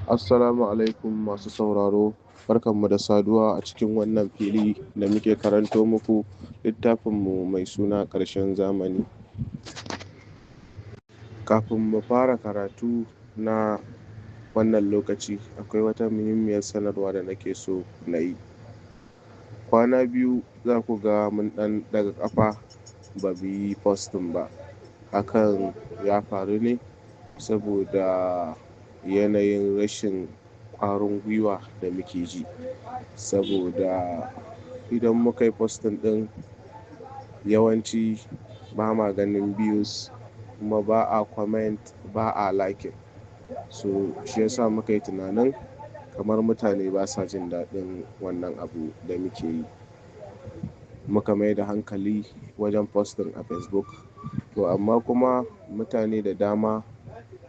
Assalamu alaikum masu sauraro, barkanmu da saduwa a cikin wannan fili da muke karanto muku littafinmu mai suna ƙarshen zamani. Kafin mu fara karatu na wannan lokaci, akwai wata muhimmiyar sanarwa da nake so na yi. Kwana biyu za ku ga mun ɗan ɗaga ƙafa ba mu yi posting ba. Hakan ya faru ne saboda yanayin rashin ƙwarin gwiwa da muke ji. Saboda idan muka yi posting ɗin, yawanci ba ma ganin views kuma ba a comment, ba a liking. So shi ya sa muka yi tunanin kamar mutane basa jin daɗin wannan abu da muke yi. Muka mai da hankali wajen posting a Facebook. To amma kuma mutane da dama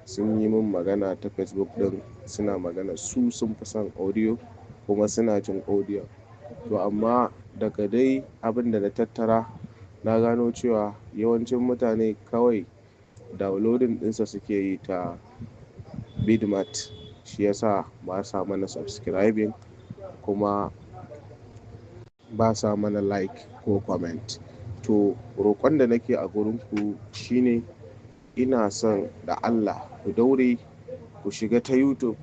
sun yi min magana ta Facebook ɗin, suna magana su sun fi son audio kuma suna jin audio. To amma daga dai abin da na tattara, na gano cewa yawancin mutane kawai downloading ɗinsa suke yi ta Vidmate. Shi ya sa ba sa mana subscribing kuma ba sa mana like ko comment. To roƙon da nake a gurinku shine ina son da Allah ku daure ku shiga ta YouTube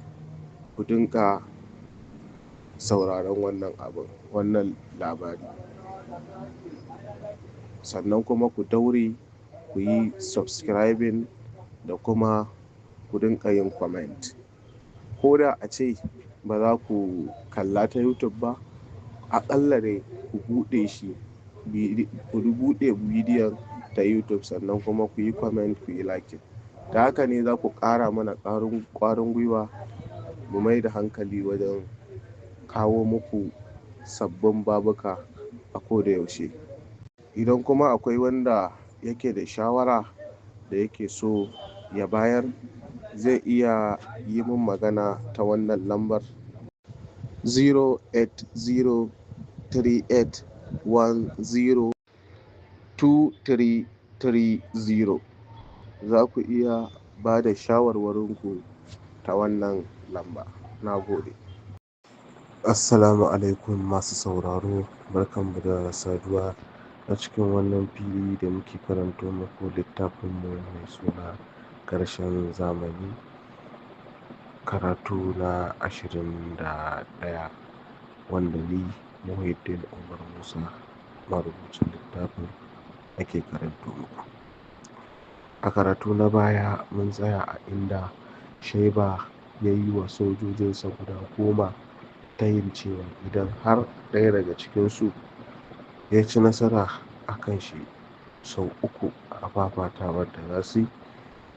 ku dinga sauraron wannan abun, wannan labari. Sannan kuma ku daure ku yi subscribing da kuma ku dinga yin comment. Ko da ace ba za ku kalla ta YouTube ba, aƙalla dai ku buɗe shi, ku buɗe bidiyon ta YouTube sannan kuma ku yi comment, ku yi liking. Ta haka ne za ku ƙara mana ƙwarin gwiwa mu mai da hankali wajen kawo muku sabbin babuka a ko da yaushe. Idan kuma akwai wanda yake da shawara da yake so ya bayar, zai iya yi min magana ta wannan lambar 08038102330. Za ku iya ba da shawarwarinku ta wannan lamba. Na gode. Assalamu alaikum masu sauraro, barkanmu da saduwa a cikin wannan fili da muke karanto muku littafinmu mai suna ƙarshen zamani, karatu na 21, wanda ni Muhyiddin Umar Musa, marubucin littafin, nake karanto muku. A karatu na baya mun tsaya a inda Shaiba ya yi wa sojojinsa guda 10 tayin cewa idan har ɗaya daga cikinsu ya ci nasara a kan shi sau 3 a fafatawar da za su yi,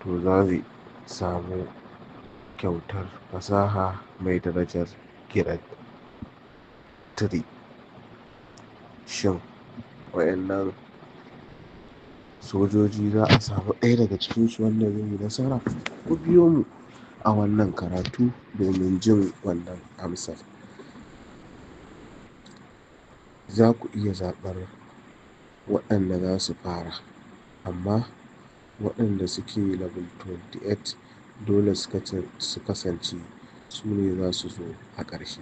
to za su samu kyautar fasaha mai darajar grade 3. Shin waɗannan sojoji za a samu ɗaya daga cikinsu wanda zai yi nasara? Ku biyo mu a wannan karatu domin jin wannan amsar. Za ku iya zaɓar waɗanda za su fara, amma waɗanda suke level 28 dole su kasance su ne za su zo a ƙarshe.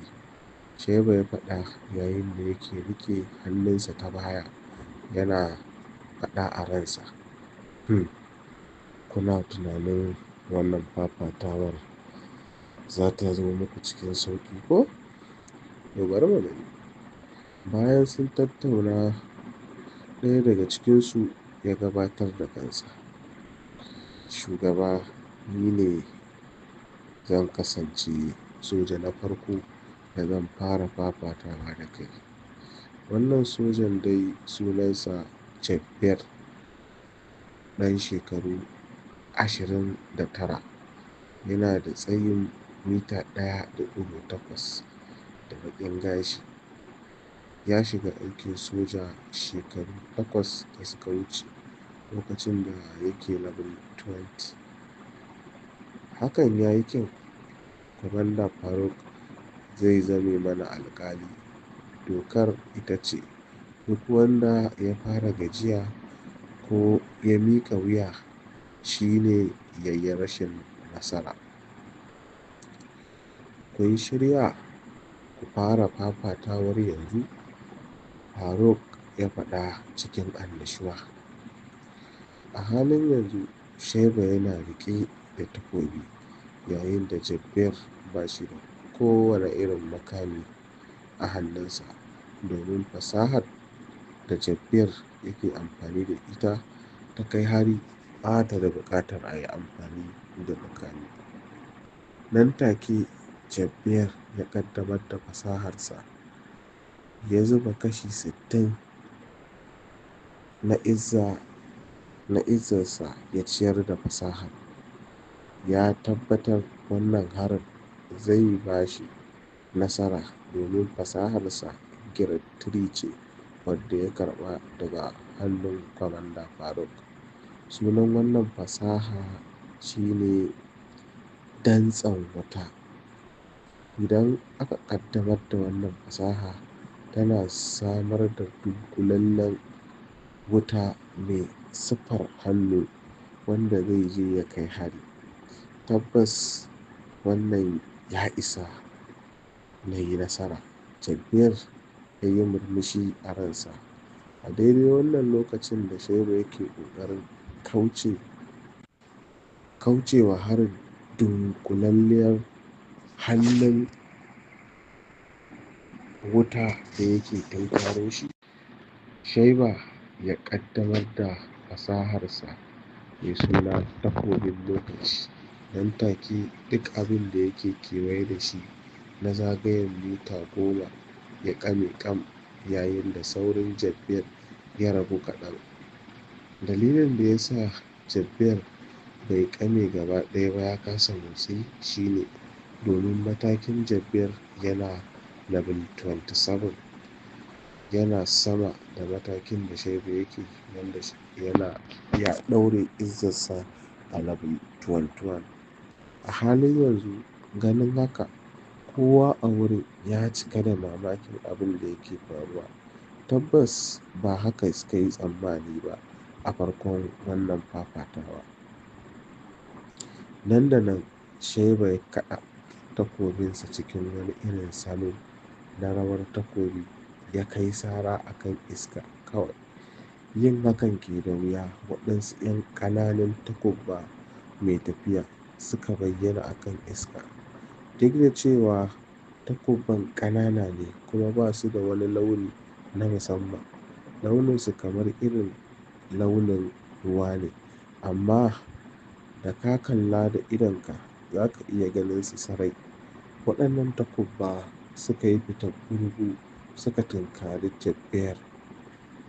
Shaiba ya faɗa yayin da yake riƙe hannunsa ta baya yana faɗa a ransa. Kuna tunanin wannan fafatawar za ta zo muku cikin sauƙi ko? To bari mu gani. Bayan sun tattauna, ɗaya daga cikinsu ya gabatar da kansa. Shugaba, ni ne zan kasance soja na farko da zan fara fafatawa da kai. Wannan sojan dai sunansa Jabber, ɗan shekaru 29, yana da tsayin mita 1.8 da baƙin gashi. Ya shiga aikin soja shekaru 8 da suka wuce lokacin da yake level 20. Hakan ya yi kyau. Kwamanda Faruk zai zame mana alƙali. Dokar ita ce duk wanda ya fara gajiya ko ya miƙa wuya shi ne ya yi rashin nasara. Kun shirya ku fara fafatawar yanzu?" Faruk ya faɗa cikin annashuwa. A halin yanzu Shaiba yana riƙe da takobi, yayin da Jabber ba shi da kowane irin makami a hannunsa, domin fasahar da Jabber yake amfani da ita ta kai hari ba ta da buƙatar a yi amfani da makami. Nan take Jabber ya ƙaddamar da fasaharsa, ya zuba kashi 60 na izzarsa ya ciyar da fasahar. Ya tabbatar wannan harin zai ba shi nasara domin fasaharsa Grade 3 ce wadda ya karɓa daga hannun Kwamanda Faruk. Sunan wannan fasaha shi ne Dantsen Wuta. Idan aka ƙaddamar da wannan fasaha, tana samar da dunƙulallen wuta mai siffar hannu wanda zai je ya kai hari. Tabbas wannan ya isa na yi nasara. Jabber ya yi murmushi a ransa. A daidai wannan lokacin da Shaiba yake ƙoƙarin kaucewa harin dunƙulalliyar hannun wuta da yake tunkaro shi, Shaiba ya ƙaddamar da fasaharsa mai suna Takobin Lokaci. Nan take duk abin da yake kewaye da shi na zagayen mita 10 ya ƙame ƙam, yayin da saurin Jabber ya ragu kaɗan. Dalilin da ya sa Jabber bai ƙame gaba ɗaya ba ya kasa motsi shi ne domin matakin Jabber yana level 27, yana sama da matakin da Shaiba yake, wanda yana ya ɗaure izzarsa a level 21. A halin yanzu, ganin haka, kowa a wurin ya cika da mamakin abin da yake faruwa. Tabbas ba haka suka yi tsammani ba a farkon wannan fafatawa. Nan da nan Shaiba ya kaɗa takobinsa cikin wani irin salo na rawar takobi, ya kai sara a kan iska kawai. Yin hakan ke da wuya, waɗansu 'yan ƙananan takubba mai tafiya suka bayyana a kan iska. Duk da cewa takubban ƙanana ne kuma ba su da wani launi na musamman, launinsu kamar irin launin ruwa ne, amma da ka kalla da idonka za ka iya ganinsu sarai. Waɗannan takubba suka yi fitar burgu suka tunkari Jabber.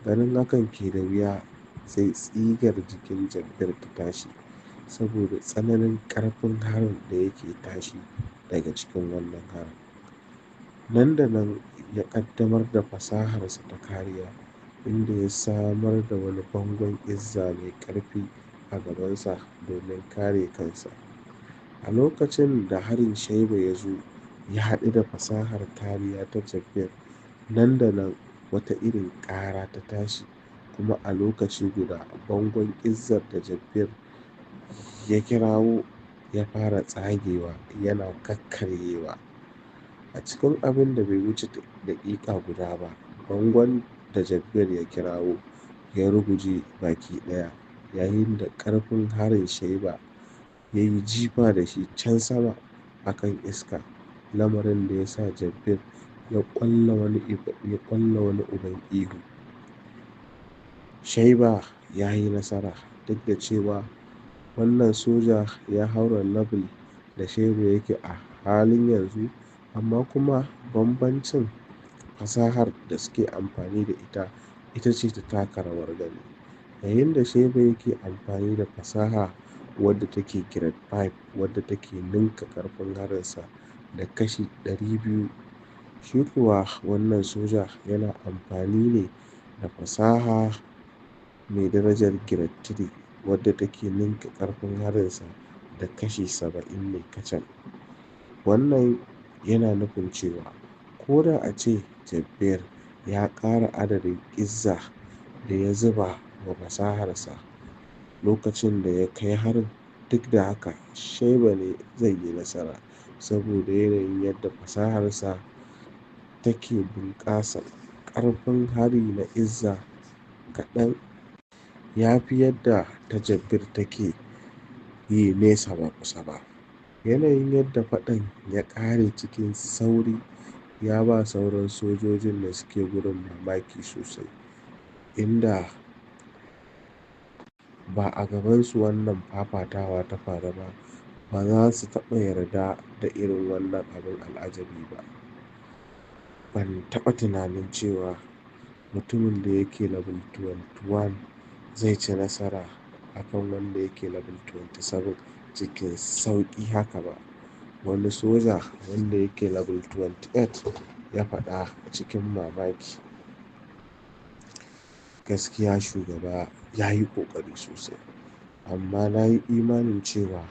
Ganin hakan ke da wuya, sai tsigar jikin Jabber ta tashi saboda tsananin ƙarfin harin da yake tashi daga cikin wannan harin. Nan da nan ya ƙaddamar da fasaharsa ta kariya, inda ya samar da wani bangon izza mai ƙarfi a gabansa domin kare kansa. A lokacin da harin Shaiba ya zo ya haɗu da fasahar kariya ta Jabber, nan da nan wata irin ƙara ta tashi, kuma a lokaci guda bangon izzar da Jabber ya kirawo ya fara tsagewa yana kakkaryewa. A cikin abin da bai wuce daƙiƙa guda ba, bangon da Jabber ya kirawo ya ruguje baki ɗaya, yayin da ƙarfin harin Shaiba ya yi jifa da shi can sama a kan iska, lamarin da ya sa Jabber ya ƙwalla wani uban ihu. Shaiba ya yi nasara, duk da cewa wannan soja ya haura level da Shaiba yake a halin yanzu, amma kuma bambancin fasahar da suke amfani da ita ita ce ta taka rawar gani. Yayin da Shaiba yake amfani da fasaha wadda take Grade 5, wadda take ninka ƙarfin harinsa da kashi 200, shi kuwa wannan soja yana amfani ne da fasaha mai darajar Grade 3, wadda take ninka ƙarfin harinsa da kashi 70 ne kacal. Wannan yana nufin cewa ko da a ce Jabber ya ƙara adadin izza da ya zuba wa fasaharsa lokacin da ya kai harin, duk da haka Shaiba ne zai yi nasara, saboda yanayin yadda fasaharsa take bunƙasa. Ƙarfin hari na Izza kaɗan ya fi yadda ta Jabbir take yi nesa ba kusa ba. Yanayin yadda faɗan ya ƙare cikin sauri ya ba sauran sojojin da suke gurin mamaki sosai, inda ba a gabansu wannan fafatawa ta faru ba, ba za su taɓa yarda da irin wannan abin al'ajabi ba. Ban taɓa tunanin cewa mutumin da yake level 21 zai ci nasara a kan wanda yake level 27 cikin sauƙi haka ba, wani soja wanda yake level 28 ya faɗa cikin mamaki. Gaskiya shugaba ya yi ƙoƙari sosai, amma na yi imanin cewa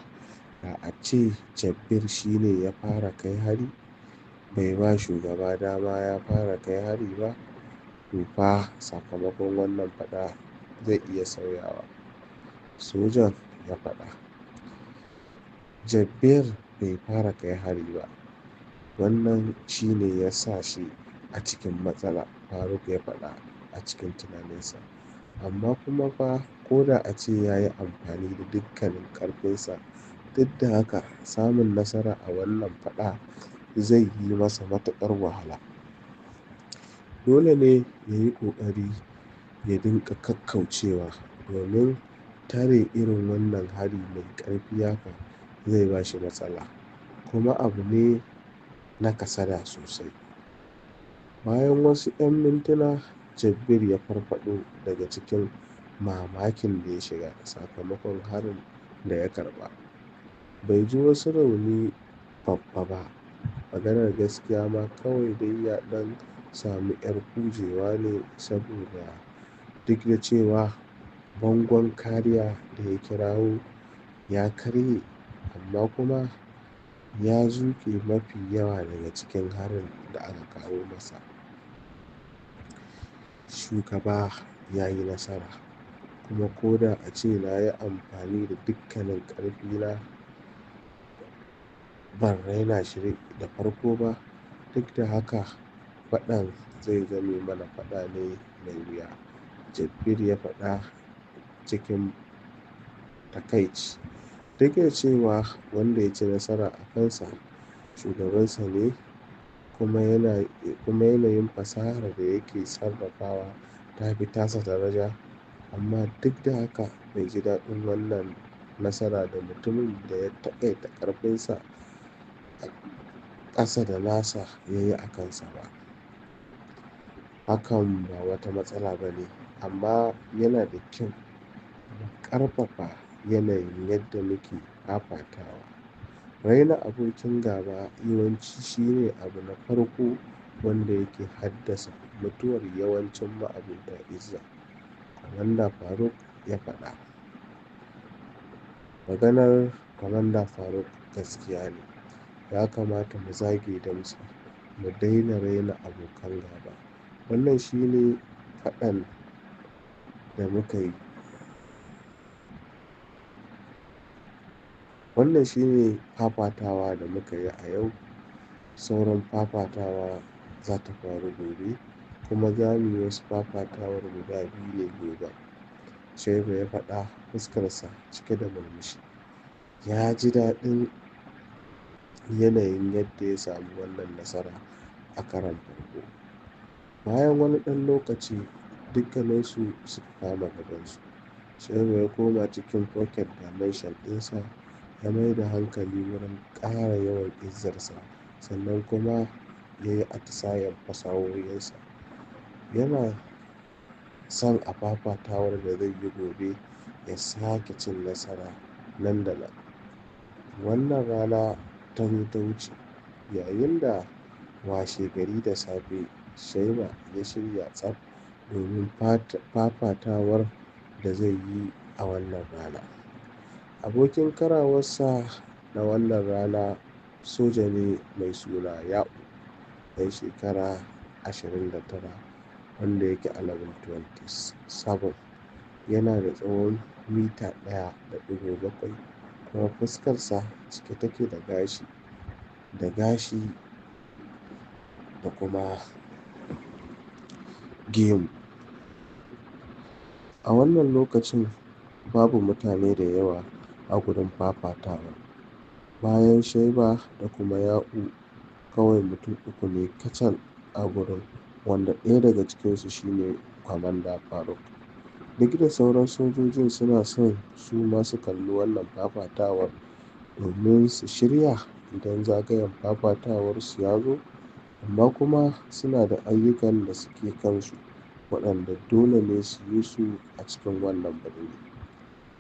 da a ce Jabbir shi ne ya fara kai hari, bai ba shugaba dama ya fara kai hari ba, to fa sakamakon wannan faɗa zai iya sauyawa, sojan ya faɗa. Jabbir bai fara kai hari ba, wannan shi ne ya sa shi a cikin matsala, Faruk ya faɗa a cikin tunaninsa. Amma kuma fa ko da a ce ya yi amfani da dukkanin ƙarfinsa, duk da haka samun nasara a wannan faɗa zai yi masa matuƙar wahala. Dole ne ya yi ƙoƙari ya dinga kakkaucewa domin tare irin wannan hari mai ƙarfi haka zai ba shi matsala, kuma abu ne na kasada sosai. Bayan wasu 'yan mintuna, Jabbir ya farfaɗo daga cikin mamakin da ya shiga sakamakon harin da ya karɓa. Bai ji wasu rauni babba ba, maganar gaskiya ma kawai dai ya ɗan samu 'yar ƙujewa ne saboda duk da cewa bangon kariya da ya kirawo ya karye, amma kuma ya zuƙe mafi yawa daga cikin harin da aka kawo masa. Shugaba ya yi nasara, kuma ko da a ce na yi amfani da dukkanin ƙarfina ban raina shi da farko ba, duk da haka faɗan zai zame mana faɗa ne mai wuya, Jabbir ya faɗa cikin takaici. Duk da cewa wanda ya ci nasara a kansa shugabansa ne, kuma yanayin fasahar da yake sarrafawa ta fi tasa daraja, amma duk da haka bai ji daɗin wannan nasara da mutumin da ya taƙaita ƙarfinsa a ƙasa da nasa ya yi a kansa ba. Hakan ba wata matsala ba ne, amma yana da kyau mu ƙarfafa yanayin yadda muke fafatawa. Raina abokin gaba yawanci shi ne abu na farko wanda yake haddasa mutuwar yawancin ma'abota Izza, Kwamanda Faruk ya faɗa. Maganar Kwamanda Faruk gaskiya ne. Ya kamata mu zage damtse mu daina raina abokan gaba. Wannan shi ne faɗan da muka yi. Wannan shi ne fafatawa da muka yi a yau. Sauran fafatawa za ta faru gobe, kuma za mu yi wasu fafatawar guda biyu ne gobe, Shaibu ya faɗa fuskarsa cike da murmushi. Ya ji daɗin yanayin yadda ya samu wannan nasara a karon farko. Bayan wani ɗan lokaci, dukkaninsu suka kama gabansu. Shaibu ya koma cikin pocket dimension ɗinsa, ya mai da hankali wurin ƙara yawan izzarsa, sannan kuma ya yi atisayen fasahohinsa. Yana son a fafatawar da zai yi gobe ya sake cin nasara nan da nan. Wannan rana ta zo ta wuce, yayin da washegari da safe Shaiba ya shirya tsaf domin fafatawar da zai yi a wannan rana. Abokin karawarsa na wannan rana soja ne mai suna Ya'u, ɗan shekara 29 wanda yake a level 27. Yana da tsawon mita 1.7 kuma fuskarsa cike take da gashi. da gashi da kuma gemu. A wannan lokacin babu mutane da yawa a gurin fafatawa. Bayan Shaiba da kuma Ya'u kawai mutum uku ne kacal a gurin, wanda ɗaya daga cikinsu shi ne Kwamanda Faruk. Duk da sauran sojojin suna son su ma su kalli wannan fafatawar domin su shirya idan zagayen fafatawarsu ya zo, amma kuma suna da ayyukan da suke kansu waɗanda dole ne su yi su a cikin wannan birni.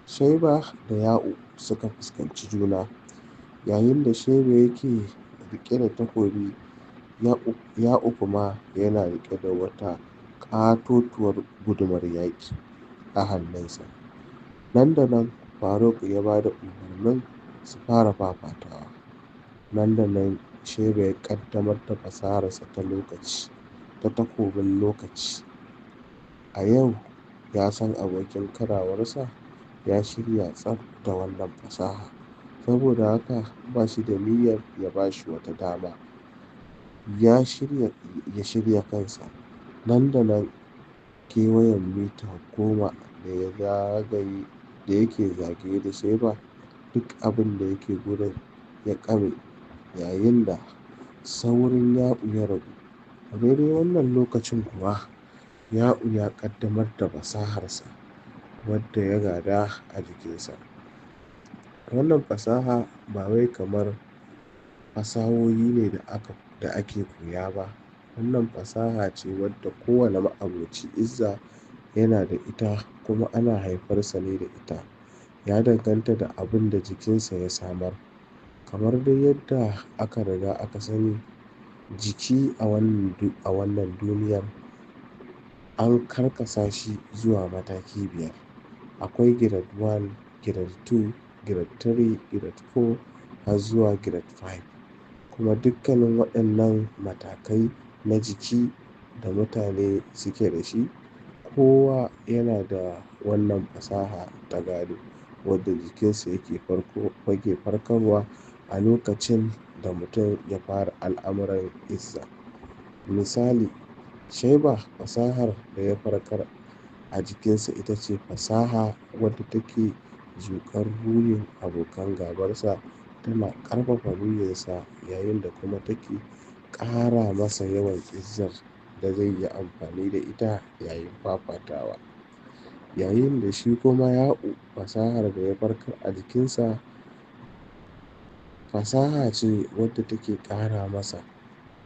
Shaiba da Ya'u suka fuskanci juna, yayin da Shaiba yake riƙe da takobi, Ya'u kuma yana riƙe da wata ƙatotuwar gudumar yaƙi a hannunsa. Nan da nan Faruk ya ba da umarnin su fara fafatawa. Nan da nan Shaiba ya ƙaddamar da fasaharsa ta lokaci, ta takobin lokaci. A yau ya san abokin karawarsa ya shirya tsaf da wannan fasaha, saboda haka ba shi da niyyar ya ba shi wata dama. Ya shirya kansa. Nan da nan kewayen mita 10 da ya zagaye da yake zagaye da Shaiba, duk abin da yake gurin ya ƙame yayin da saurin Ya'u ya ragu. A daidai wannan lokacin kuwa Ya'u ya ƙaddamar da fasaharsa wadda ya gada a jikinsa. Wannan fasaha ba wai kamar fasahohi ne da ake koya ba. Wannan fasaha ce wadda kowane ma'aboci izza yana da ita kuma ana haifarsa ne da ita. Ya danganta da abin da jikinsa ya samar. Kamar dai yadda aka riga aka sani, jiki a wannan duniyar an karkasa shi zuwa mataki 5. Akwai grade 1, grade 2, grade 3, grade 4 har zuwa grade 5. Kuma dukkanin waɗannan matakai na jiki da mutane suke da shi, kowa yana da wannan fasaha ta gado wadda jikinsa yake farkarwa a lokacin da mutum ya fara al'amuran izza. Misali, Shaiba fasahar da ya farkar a jikinsa ita ce fasaha wadda take zuƙar ruhin abokan gabarsa, tana ƙarfafa ruhinsa yayin da kuma take ƙara masa yawan izzar da zai yi amfani da ita yayin fafatawa. Yayin da shi kuma Ya'u fasahar da ya farkar a jikinsa fasaha ce wadda take ƙara masa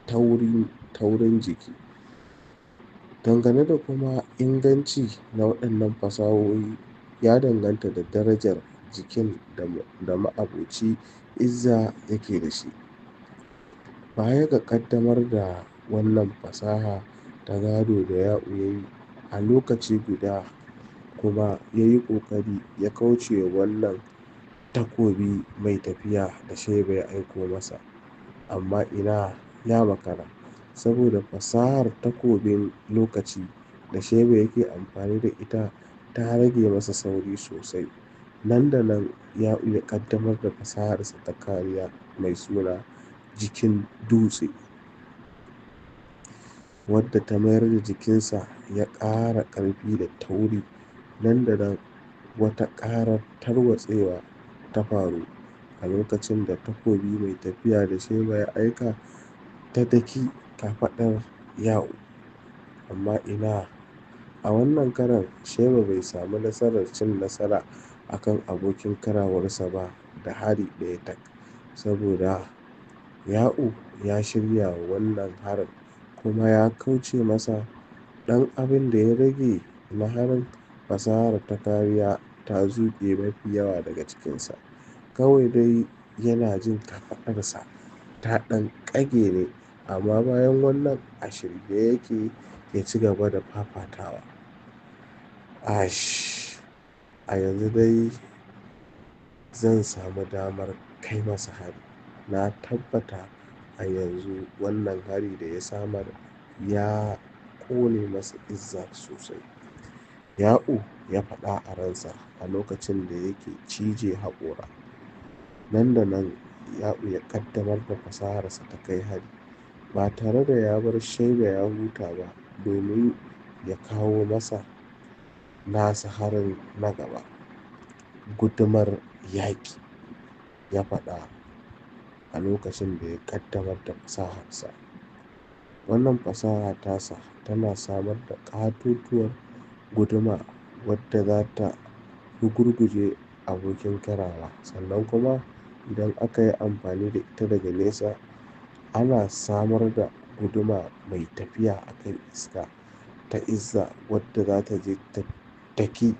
taurin jiki. Dangane da kuma inganci na waɗannan fasahohi ya danganta da darajar jikin da ma'aboci izza yake da shi. Baya ga ƙaddamar da wannan fasaha ta gado da Ya'u ya yi a lokaci guda kuma ya yi ƙoƙari ya kauce wa wannan takobi mai tafiya da Shaiba ya aiko masa. Amma ina, ya makara, saboda fasahar takobin lokaci da Shaiba yake amfani da ita ta rage masa sauri sosai. Nan da nan Ya'u ya ƙaddamar da fasaharsa ta kariya mai suna jikin dutse, wadda ta mayar da jikinsa ya ƙara ƙarfi da tauri. Nan da nan wata ƙarar tarwatsewa ta faru a lokacin da takobi mai tafiya da Shaiba ya aika ta daki kafaɗar Ya'u. Amma ina, a wannan karon Shaiba bai samu nasarar cin nasara a kan abokin karawarsa ba da hari ɗaya tak, saboda Ya'u ya shirya wa wannan harin kuma ya kauce masa. Ɗan abin da ya rage na harin, fasahar ta kariya ta zuƙe mafi yawa daga cikinsa. Kawai dai yana jin kafaɗarsa ta ɗan ƙage ne, amma bayan wannan a shirye yake ya ci gaba da fafatawa. Ash! A yanzu dai zan samu damar kai masa hari. Na tabbata a yanzu wannan hari da ya samar ya ƙone masa izza sosai. Ya'u ya faɗa a ransa a lokacin da yake cije haƙora. Nan da nan Ya'u ya ƙaddamar da fasaharsa ta kai hari, ba tare da ya bar Shaiba ya huta ba domin ya kawo masa nasa harin na gaba. "Gudumar yaƙi," ya faɗa a lokacin da ya ƙaddamar da fasaharsa. Wannan fasaha tasa tana samar da ƙatotuwar guduma wadda za ta rugurguje abokin karawa, sannan kuma idan aka yi amfani da ita daga nesa, ana samar da guduma mai tafiya a kan iska ta izza wadda za ta je ta daki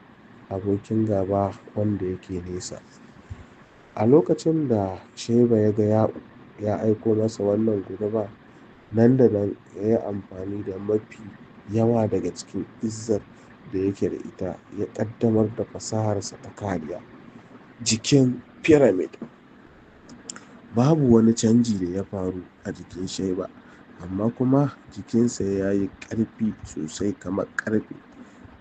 abokin gaba wanda yake nesa. A lokacin da Shaiba ya ga Ya'u ya aiko masa wannan guduma, nan da nan ya yi amfani da mafi yawa daga cikin izzar da yake da ita ya ƙaddamar da fasaharsa ta kariya. Jikin Pyramid. Babu wani canji da ya faru a jikin Shaiba, amma kuma jikinsa ya yi ƙarfi sosai kamar ƙarfe.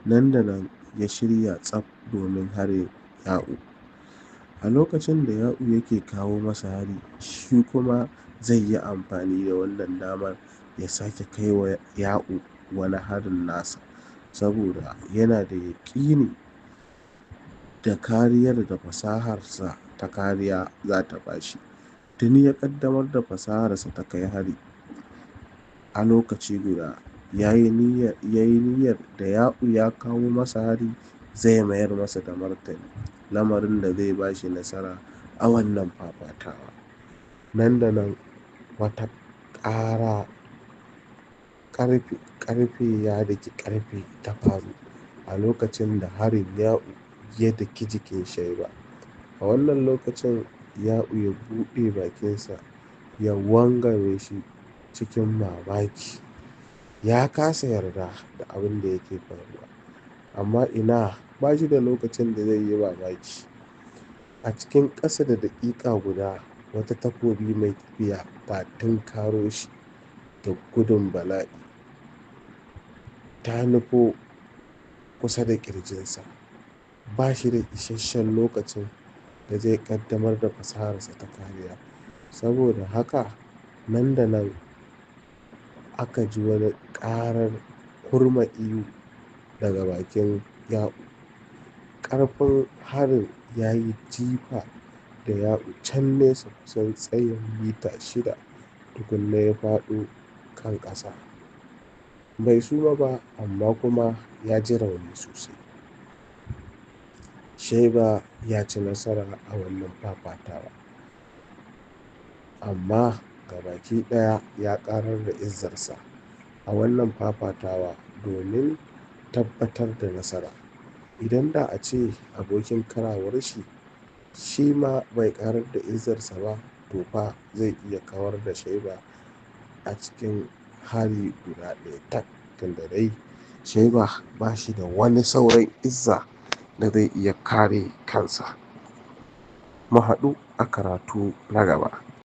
Nan da nan ya shirya tsaf domin harin Ya'u. A lokacin da Ya'u yake kawo masa hari, shi kuma zai yi amfani da wannan damar ya sake kai wa Ya'u wani harin nasa, saboda yana da yaƙini da kariyar da fasaharsa ta kariya za ta ba shi. Tuni ya ƙaddamar da fasaharsa ta kai hari a lokaci guda. Ya yi niyyar da Ya'u ya kawo masa hari zai mayar masa da martani, lamarin da zai ba shi nasara a wannan fafatawa. Nan da nan wata ƙara ƙarfe ya daki ƙarfe ta faru a lokacin da harin Ya'u ya daki jikin Shaiba. A wannan lokacin Ya'u ya buɗe bakinsa ya wangame shi cikin mamaki. Ya kasa yarda da abin da yake faruwa, amma ina, ba shi da lokacin da zai yi mamaki. A cikin ƙasa da daƙiƙa guda, wata takobi mai tafiya ta tunkaro shi da gudun bala'i, ta nufo kusa da ƙirjinsa. Ba shi da isasshen lokacin da zai ƙaddamar da fasaharsa ta kariya, saboda haka nan da nan aka ji wani ƙarar kurma ihu daga bakin Ya'u. Ƙarfin harin ya yi jifa da Ya'u can nesa kusan tsayin mita 6 tukuna ya faɗo kan ƙasa. Bai suma ba, amma kuma ya ji rauni sosai. Shaiba ya ci nasara a wannan fafatawa, amma gabaki ɗaya ya ƙarar da izzarsa a wannan fafatawa domin tabbatar da nasara. Idan da a ce abokin karawar shi shi ma bai ƙarar da izzarsa ba, to fa zai iya kawar da Shaiba a cikin hari guda ɗaya tak, tunda dai Shaiba ba shi da wani sauran izza da zai iya kare kansa. Mu haɗu a karatu na gaba.